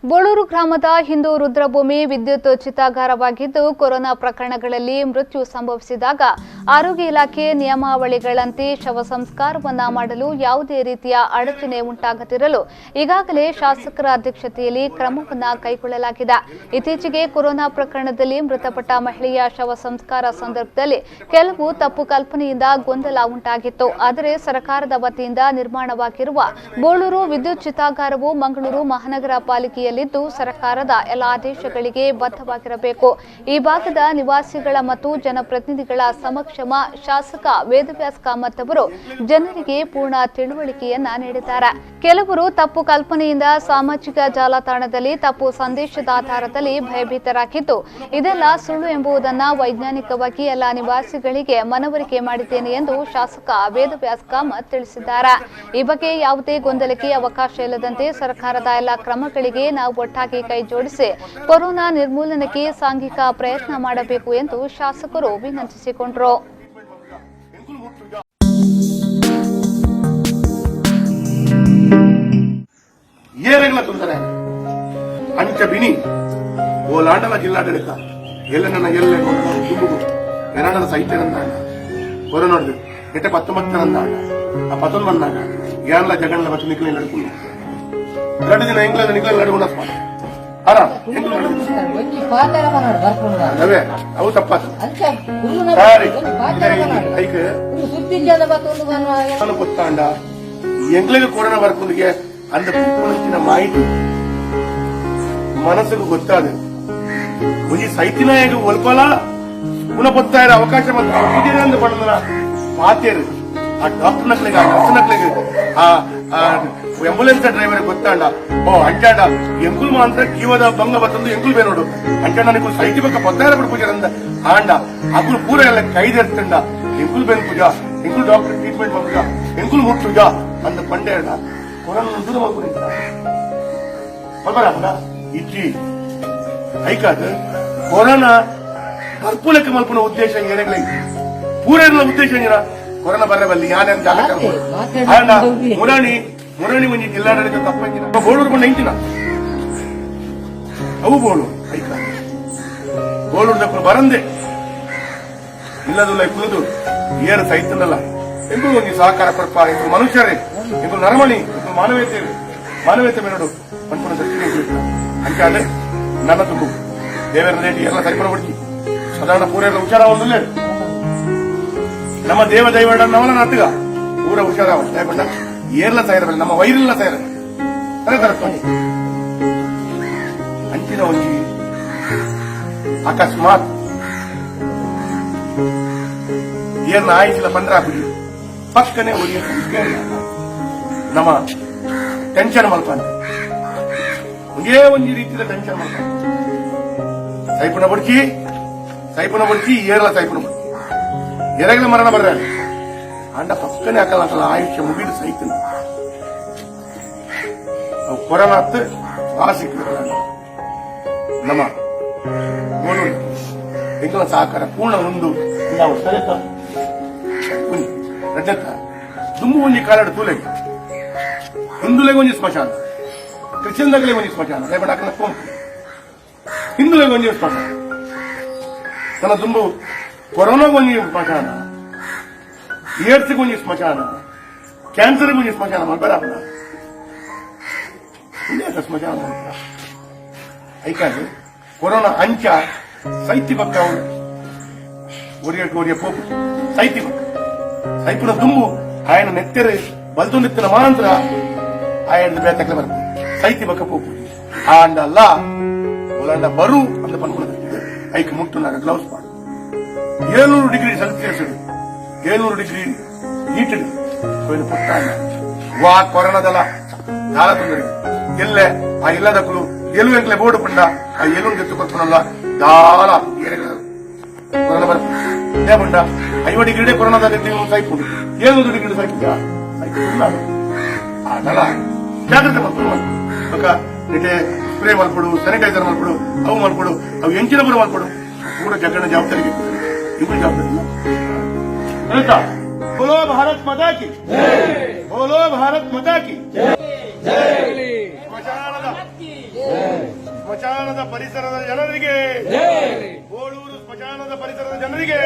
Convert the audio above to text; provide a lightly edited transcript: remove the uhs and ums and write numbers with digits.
ಬೋಳೂರು ಗ್ರಾಮದ ಹಿಂದೂ ರುದ್ರಭೂಮಿ ವಿದ್ಯುತ್ ಚಿತಾಗಾರವಾಗಿದ್ದು, ಕೊರೋನಾ ಪ್ರಕರಣಗಳಲ್ಲಿ ಮೃತ್ಯು ಸಂಭವಿಸಿದಾಗ ಆರೋಗ್ಯ ಇಲಾಖೆ ನಿಯಮಾವಳಿಗಳಂತೆ ಶವ ಸಂಸ್ಕಾರವನ್ನು ಮಾಡಲು ಯಾವುದೇ ರೀತಿಯ ಅಡಚಣೆ ಉಂಟಾಗದಿರಲು ಈಗಾಗಲೇ ಶಾಸಕರ ಅಧ್ಯಕ್ಷತೆಯಲ್ಲಿ ಕ್ರಮವನ್ನು ಕೈಗೊಳ್ಳಲಾಗಿದೆ. ಇತ್ತೀಚೆಗೆ ಕೊರೋನಾ ಪ್ರಕರಣದಲ್ಲಿ ಮೃತಪಟ್ಟ ಮಹಿಳೆಯ ಶವ ಸಂಸ್ಕಾರ ಸಂದರ್ಭದಲ್ಲಿ ಕೆಲವು ತಪ್ಪು ಕಲ್ಪನೆಯಿಂದ ಗೊಂದಲ ಉಂಟಾಗಿತ್ತು. ಆದರೆ ಸರ್ಕಾರದ ವತಿಯಿಂದ ನಿರ್ಮಾಣವಾಗಿರುವ ಬೋಳೂರು ವಿದ್ಯುತ್ ಚಿತಾಗಾರವು ಮಂಗಳೂರು ಮಹಾನಗರ ಪಾಲಿಕೆಯಲ್ಲಿದ್ದು ಸರ್ಕಾರದ ಎಲ್ಲ ಆದೇಶಗಳಿಗೆ ಬದ್ಧವಾಗಿರಬೇಕು. ಈ ಭಾಗದ ನಿವಾಸಿಗಳ ಮತ್ತು ಜನಪ್ರತಿನಿಧಿಗಳ ಸಮಕ್ಷಮ ಶಾಸಕ ವೇದವ್ಯಾಸ್ ಕಾಮತ್ ಅವರು ಜನರಿಗೆ ಪೂರ್ಣ ತಿಳುವಳಿಕೆಯನ್ನ ನೀಡಿದ್ದಾರೆ. ಕೆಲವರು ತಪ್ಪು ಕಲ್ಪನೆಯಿಂದ ಸಾಮಾಜಿಕ ಜಾಲತಾಣದಲ್ಲಿ ತಪ್ಪು ಸಂದೇಶದ ಆಧಾರದಲ್ಲಿ ಭಯಭೀತರಾಗಿದ್ದು, ಇದೆಲ್ಲ ಸುಳ್ಳು ಎಂಬುದನ್ನು ವೈಜ್ಞಾನಿಕವಾಗಿ ಎಲ್ಲ ನಿವಾಸಿಗಳಿಗೆ ಮನವರಿಕೆ ಮಾಡಿದ್ದೇನೆ ಎಂದು ಶಾಸಕ ವೇದವ್ಯಾಸ್ ಕಾಮತ್ ತಿಳಿಸಿದ್ದಾರೆ. ಈ ಬಗ್ಗೆ ಯಾವುದೇ ಗೊಂದಲಕ್ಕೆ ಅವಕಾಶ ಇಲ್ಲದಂತೆ ಸರ್ಕಾರದ ಎಲ್ಲ ಕ್ರಮಗಳಿಗೆ ನಾವು ಒಟ್ಟಾಗಿ ಕೈ ಜೋಡಿಸಿ ಕೊರೋನಾ ನಿರ್ಮೂಲನಕ್ಕೆ ಸಾಂಘಿಕ ಪ್ರಯತ್ನ ಮಾಡಬೇಕು ಎಂದು ಶಾಸಕರು ವಿನಂತಿಸಿಕೊಂಡರು. ಏರೆಗಳ ತೊಂದರೆ ಅಂಚ ಬಿನಿ ಓಲಾಂಡಲ ಜಿಲ್ಲಾಡಳಿತ ಎಲ್ಲ ನನ್ನ ಎಲ್ಲೆ ದುಂಬುಗು ಎರಾಡಲ ಸೈತ್ಯನಂದಾಂಡ ಕೊರೋನಾಡ್ದು ಎಟ್ಟೆ 19ನಂದಾಂಡ ಆ 19 ಬಂದಾಗ ಯಾನ್ಲ ಜಗಣ್ಲ ಮತ್ತು ನಿಕ್ಲೆ ನಡ್ಕೊಂಡು 2 ದಿನ ಎಂಗ್ಲ ನಿಕ್ಲೆ ನಡುಗುಣ ಅರ ಎಂಗ್ಲ ಒಂಜಿ ಪಾತೆರ ಮನಾಡ್ ಬರ್ಪುಂಡು. ಅವೇ ಅವು ತಪ್ಪಾತು. ಅಂಚ ಕುಲ್ಲುನ ಸರಿ. ಒಂಜಿ ಪಾತೆರ ಮನಾಡ್. ಐಕ್ ಉಂದು ಸುದ್ದಿಜ್ಜದ ಬತ್ತೊಂದು ಬನ್ನುವಾಗ ನಾನು ಗೊತ್ತಾಂಡ ಎಂಗ್ಲಿಗೆ ಕೊರೋನಾ ಬರ್ಪುಂದಿಗೆ ಅಂದ ಪುಣಚಿನ ಮಾಹಿತಿ ಮನಸ್ಸಿಗೆ ಗೊತ್ತಾದ ಒಂಜಿ ಸೈತಿನಾಯಗ ಒಲ್ಪಲ ಗುಣ ಅವಕಾಶ ಮತ್ತು ಅಂದ ಪಂಡನ ಪಾತೇರು ಆ ಡಾಕ್ಟರ್ ನಕ್ಲಿಗೆ, ಆ ನರ್ಸ್ ನಕ್ಲಿಗೆ, ಆ ಆಂಬುಲೆನ್ಸ್ ಡ್ರೈವರ್ ಗೊತ್ತಾಂಡ ಓ ಅಂಚಾಂಡ ಎಂಕುಲ್ ಮಾತ್ರ ಜೀವದ ಭಂಗ ಬತ್ತಂದು ಎಂಕುಲ್ ಬೇನೋಡು ಅಂಚಾಂಡ ನಿಕುಲ್ ಸೈತಿ ಬಕ್ಕ ಪತ್ತಾರ ಪಡ ಪೂಜಾರಂದ ಆಂಡ ಅಕುಲ್ ಪೂರ ಎಲ್ಲ ಕೈದೆರ್ತಂಡ ಎಂಕುಲ್ ಬೇನ್ ಪೂಜಾ ಎಂಕುಲ್ ಡಾಕ್ಟರ್ ಟ್ರೀಟ್ಮೆಂಟ್ ಮಲ್ಪುಜ ಎಂಕುಲ್ ಮುಟ್ಟುಜ ಅಂದ ಪಂಡೇರ್ಡ ಕೊರೋನಾ ದೂರ ಮಲ್ಪುನಿಂದ ಮಲ್ಪರ ಇಜ್ಜಿ ಐಕಾದ ಕೊರೋನಾ ಬರ್ಪುಲಕ್ಕೆ ಮಲ್ಪುನ ಉದ್ದೇಶ ಏನೆಗ್ಲ ಪೂರ ಉದ್ದೇಶ ಏನ ಕೊರೋನಾ ಬರ್ರೆ ಬಲ್ಲಿ ಯಾನೆ ಜಾಗ ಆಂಡ ಮುರಾಣಿ ಮುರಾಣಿ ಒಂಜಿ ಜಿಲ್ಲಾಡಳಿತ ತಪ್ಪಂಜಿನ ಬೋಳೂರು ಕೊಂಡ ಇಂಚಿನ ಅವು ಬೋಳು ಐಕ ಬೋಳೂರು ದಕ್ಕಲು ಬರಂದೆ ಇಲ್ಲದುಲ್ಲ ಕುಲದು ಏರು ಸೈತನಲ್ಲ ಎಂಕುಲು ಒಂಜಿ ಸಹಕಾರ ಕೊರ್ಪ ಎಂಕುಲು ಮನುಷ್ಯರೇ ಎಂಕುಲು ನರಮಣಿ ಎಂಕುಲು ಮಾನವೀಯತೆ ಮಾನವೀಯತೆ ಮೇನೋಡು ಪನ್ಪುನ ದೃಷ್ಟಿ ಅಂಚಾಂಡ್ ನನ್ನ ತುಂಬು ದೇವರ ರೇಟಿ ಎಲ್ಲ ಸರಿಪಡ ಬಿಡ್ತಿ ಸಾಧಾರಣ ಪೂರ ಹುಷಾರ ಒಂದಿಲ್ಲ ನಮ್ಮ ದೇವ ದೈವ ನವಲ ನತ್ತಗ ಪೂರ ಹುಷಾರ ದಯಪಂಡ ಏರ್ಲ ತಯಾರ ನಮ್ಮ ವೈರಿಲ್ಲ ತಯಾರ ಸರಿ ತರತ್ಕೊಂಡು ಅಂಚಿನ ಒಂಜಿ ಅಕಸ್ಮಾತ್ ಏರ್ನ ಆಯ್ಸಿಲ ಪಂಡ್ರ ಹಾಕುಜಿ ಪಕ್ಕನೆ ಒರಿಯ ನಮ್ಮ ಟೆನ್ಷನ್ ಮಲ್ಪಂತ ಒಂದೇ ಒಂಜಿ ರೀತಿಯ ಟೆನ್ಷನ್ ಮಲ್ಪಂತ ಸೈಪುನ ಬುಡ್ಚಿ ಸೈಪುನ ಬುಡ್ಚಿ ಏರ್ಲ ಸೈಪುನ ಬುಡ್ಚಿ ಎರಗಲ ಮರಣ ಬರ್ರ ಅಂಡ ಪಕ್ಕನೆ ಹಾಕಲ್ಲ ಹಾಕಲ್ಲ ಆಯುಷ್ಯ ಮುಗಿದು ಸೈತನ ಅವು ಕೊರೋನಾ ವಾಸಿಕ್ ನಮ್ಮ ಬೋಳೂರು ಎಂಕಲ ಸಹಕಾರ ಪೂರ್ಣ ಒಂದು ನಾವು ಸರಿತ ಒಂಜಿ ರಡ್ಡತ್ತ ದುಂಬು ಒಂಜಿ ಕಾಲಡ್ ತೂಲೆಗೆ ಹಿಂದುಲೆಗೆ ಒಂಜಿ ಸ್ಮಶಾನ, ಕ್ರಿಶ್ಚಿಯನ್ದಾಗಲೇ ಒಂಜಿ ಸ್ಮಶಾನ, ದಯಪಡ ಅಕಲ ಪೋಂಪು ಹಿಂದುಲೆಗೆ ಒಂಜಿ ಸ್ಮಶಾನ, ತನ್ನ ದುಂಬು ಕೊರೋನಾಗ ಒಂಜಿ ಸ್ಮಶಾನ, ಏಡ್ಸ್ಗೆ ಒಂಜಿ ಸ್ಮಶಾನ, ಕ್ಯಾನ್ಸರ್ಗೆ ಒಂಜಿ ಸ್ಮಶಾನ ಮಲ್ಪರ ಇಂದೇ ಸ್ಮಶಾನ ಮಲ್ಪರ ಐಕಾದು ಕೊರೋನಾ ಅಂಚ ಸೈತಿ ಪಕ್ಕ ಒರಿಯ ಒರಿಯ ಪೋಪು ಸೈತಿ ಪಕ್ಕ ಸೈಪುನ ದುಂಬು ఆయన ನೆತ್ತೆರೆ ಬಲ್ತೊಂದಿತ್ತಿನ ಮಾಂತ್ರ ಆಯನ ಬೇತಕ್ಲೆ ಬರ್ತದೆ ಸೈತಿ ಬಕ್ಕ ಪೋಪು ಆಂಡಲ್ಲ ಒಲಂಡ ಬರು ಅಂದ ಪನ್ಪುನ ಐಕ್ ಮುಟ್ಟುನಾಗ ಗ್ಲೌಸ್ ಮಾಡು 700 ಡಿಗ್ರಿ ಸೆಲ್ಸಿಯಸ್ 700 ಡಿಗ್ರಿ ಹೀಟೆಡ್ ಕೊಯ್ದು ಪುಟ್ಟಾಂಡ ವಾ ಕೊರೋನಾದಲ್ಲ ದಾಲ ತೊಂದರೆ ಎಲ್ಲೆ ಆ ಇಲ್ಲದಕ್ಕಲು ಎಲು ಎಂಕ್ಲೆ ಬೋರ್ಡು ಪಂಡ ಆ ಎಲು ಗೆತ್ತು ಕೊರ್ಪುನಲ್ಲ ದಾಲ ಕೊರೋನಾ ಬರ್ತದೆ ಪಂಡ 50 ಡಿಗ್ರಿ ಕೊರೋನಾದ ಸೈಪುಂಡು 700 ಡಿಗ್ರಿ ಸೈಪುಂಡ ಸೈಪುಂಡು ಆಂಡಲ ಜಾಗ್ರತೆ ಮಲ್ಪಡು ಬೊಕ ನಿಟ್ಟೆ ಸ್ಪ್ರೇ ಮಲ್ಪಡು, ಸ್ಯಾನಿಟೈಸರ್ ಮಲ್ಪಡು, ಅವು ಮಲ್ಪಡು, ಅವು ಎಂಚಿನ ಪೂರ ಮಲ್ಪಡು, ಪೂರ ಜಗಣ್ಣ ಜವಾಬ್ದಾರಿ ಇಬ್ಬರು ಜವಾಬ್ದಾರಿ ಆಯ್ತಾ? बोलो भारत माता की, बोलो भारत माता की. ಸ್ಮಶಾನದ ಸ್ಮಶಾನದ ಪರಿಸರದ ಜನರಿಗೆ, ಬೋಳೂರು ಸ್ಮಶಾನದ ಪರಿಸರದ ಜನರಿಗೆ.